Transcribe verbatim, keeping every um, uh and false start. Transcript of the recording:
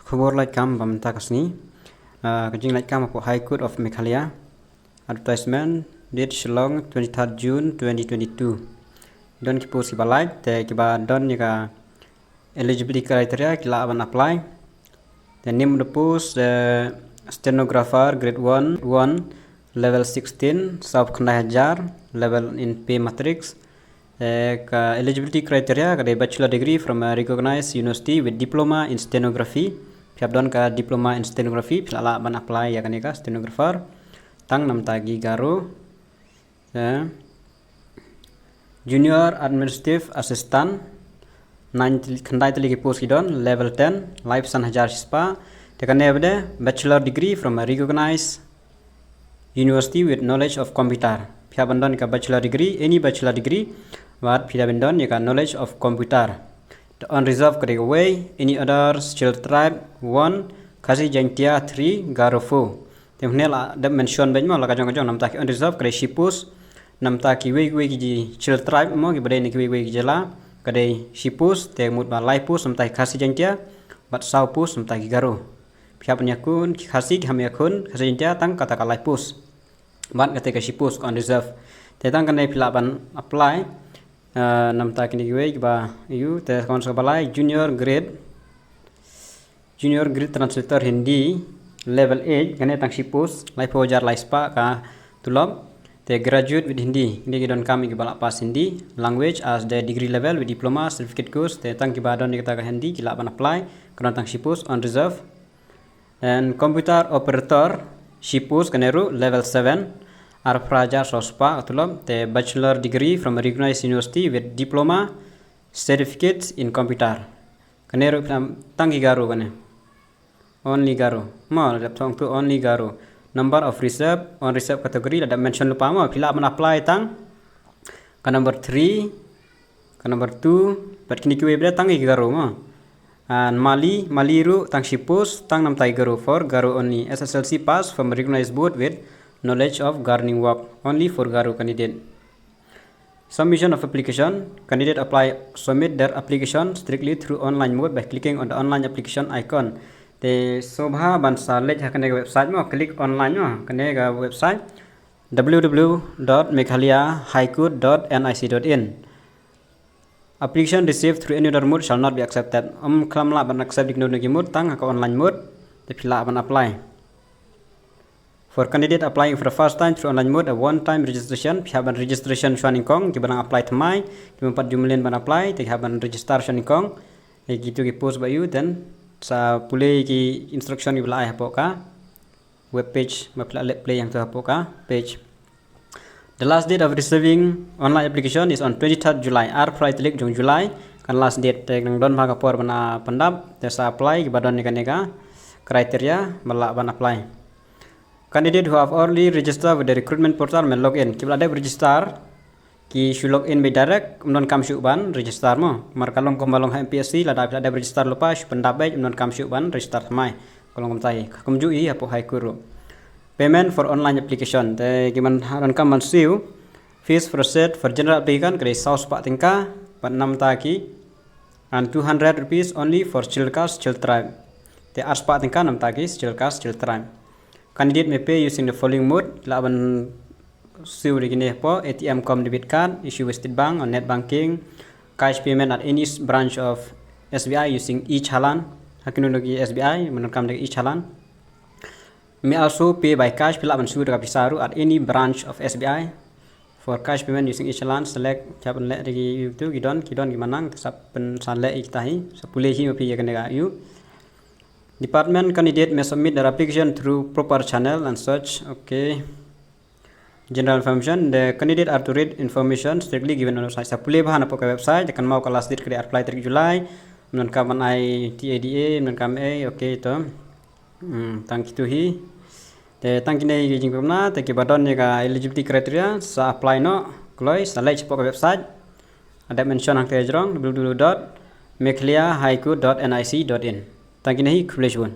Khubor lait kam ba mynta ka sngi. Ah, ka jinglait kam hapoh High Court of Meghalaya. Advertisement date Shillong, twenty-third June twenty twenty-two. Don ki post kiba lait, te kiba don ïa ka eligibility criteria ki lah ban apply. The name of the post, eh, stenographer grade one, one, level sixteen, saw khyndai hajar, level in pay matrix. Eh, ka eligibility criteria ka dei bachelor degree from a recognized university with diploma in stenography. Phi hap don ka diploma in stenography, phi lah ban apply ïa kane ka stenographer. Tang namta ki Garo. Eh, junior administrative assistant, nine tylli, khyndai tylli ki post ki don, level ten, laiphew san hajar shispah. Te kane ba dei bachelor degree from a recognized university with knowledge of computer. Phi hap ban don ka bachelor degree, any bachelor degree, bad phi hap ban don ïa ka knowledge of computer. The unreserved ka dei kawei, any other scheduled tribe, one, Khasi Jaintia, three, Garo, four. Te mynne la dep mention beit mo la ka jong ka jong, namta ki unreserved ka dei shi post, namta kiwei kiwei ki scheduled tribe mo kiba dei na kiwei kiwei ki jylla ka dei shi post, te mut ba lai post namta ki Khasi Jaintia, bad saw post namta ki Garo. Phi hap ban ïakhun ki Khasi, ki hap ban ïakhun Khasi Jaintia tang kata ka lai post. Bad kata ka shi post ka unreserved. Te tang kane phi lah ban apply, eh, namta kine kiwei kiba ïoh, te ka ban sa ba lai junior grade, junior grade translator Hindi, level eight, kane tang shi post, laiphew hajar lai spah ka tulop. Te graduate with Hindi, kine ki donkam ïa kiba la pass Hindi language as the degree level with diploma, certificate course, te tang kiba don ïa kata ka Hindi ki lah ban apply, ka don tang shi post, unreserved. And computer operator, shi post, kane ruh level seven, arphew hajar saw spah ka tulop, te bachelor degree from a recognized university with diploma, certificate in computer. Kane ruh phi lah, tang ki Garo kane. Only Garo. Mo, la dep thong tu only Garo. Number of reserve, unreserved category, la dep mention lypa mo, phi lah ban apply tang ka number three, ka number two, bad kine kiwei ba dei tang ki Garo mo. And Mali, Mali ruh tang shi post, tang namta ki Garo, for Garo only. S S L C pass from recognized board with knowledge of gardening work, only for Garo candidate. Submission of application. Candidate apply, submit their application strictly through online mode by clicking on the online application icon. Te sngewbha ban sa leit ha kane ka website mo, click online mo, kane ka website, w w w dot meghalaya high court dot n i c dot in. Application received through any other mode shall not be accepted. Ym kham lah ban accept ïa kino kino ki mode, tang ha ka online mode te phi lah ban apply. For candidate applying for the first time through online mode, a one time registration, phi hap ban registration shwa nyngkong, kiba dang apply thymmai, kiba pat ju mlien ban apply, te ki hap ban register shwa nyngkong. Ïa kito ki post ba ïoh, then sa pule ki instruction kiba la ai hapoh ka web page, ba phi lah leh play ïa kito hapoh ka page. The last date of receiving online application is on twenty-third July. Arphew lai tarik jong July kan last date, te nang don bha ka por ban, ah, pyndap, te sa apply kiba don ïa kane ka criteria ba lah ban apply. Candidate who have already registered with the recruitment portal may log in. Kiba la dep register ki shu log in beit direct, ym donkam shuh ban register mo. Namar ka long kumba long ha M P S C, lada phi la dep register lypa, shu pyndap beit, ym donkam shuh ban register thymmai. Ka long kumta hi, kumjuh hi hapoh High Court ruh. Payment for online application. Te ki ban ha donkam ban siew. Fees for set for general applicant ka dei saw spah tyngka, bad namta ki, and two hundred rupees only for Scheduled Caste, Scheduled Tribe. Te ar spah tyngka namta ki Scheduled Caste, Scheduled Tribe. Candidate may pay using the following mode. Ki lah ban siew da kine hapoh, A T M cum debit card, issue by State Bank or net banking, cash payment at any s-, branch of S B I using e-challan. Ha kino kino ki S B I, mynta kam da e-challan. May also pay by cash, phi lah ban siew da ka pisa ruh at any branch of S B I. For cash payment using e-challan, select, phi hap ban leh da ki, ïoh ki don, ki don ki manang, te sa pyn, sa leh ïa kita hi, sa pule hi ma phi ïa kane ka ïoh. Department candidate may submit their application through proper channel and such. Okay. General information, the candidate are to read information strictly given on the website. Sa pule bha napoh ka website, te kynmaw ka last date ka dei arphew lai tarik July, mynta kam ban ai T A D A, mynta kam ai, okay to. Hmm, tang kito hi. Te tang kine ki jingpynbna, te kiba don ïa ka eligibility criteria, sa apply noh, kloi, sa leit shapoh ka website. Ada mention hangta hajrong, w w w dot meghalaya high court dot n i c dot in. Tang kine hi, khublei shibun.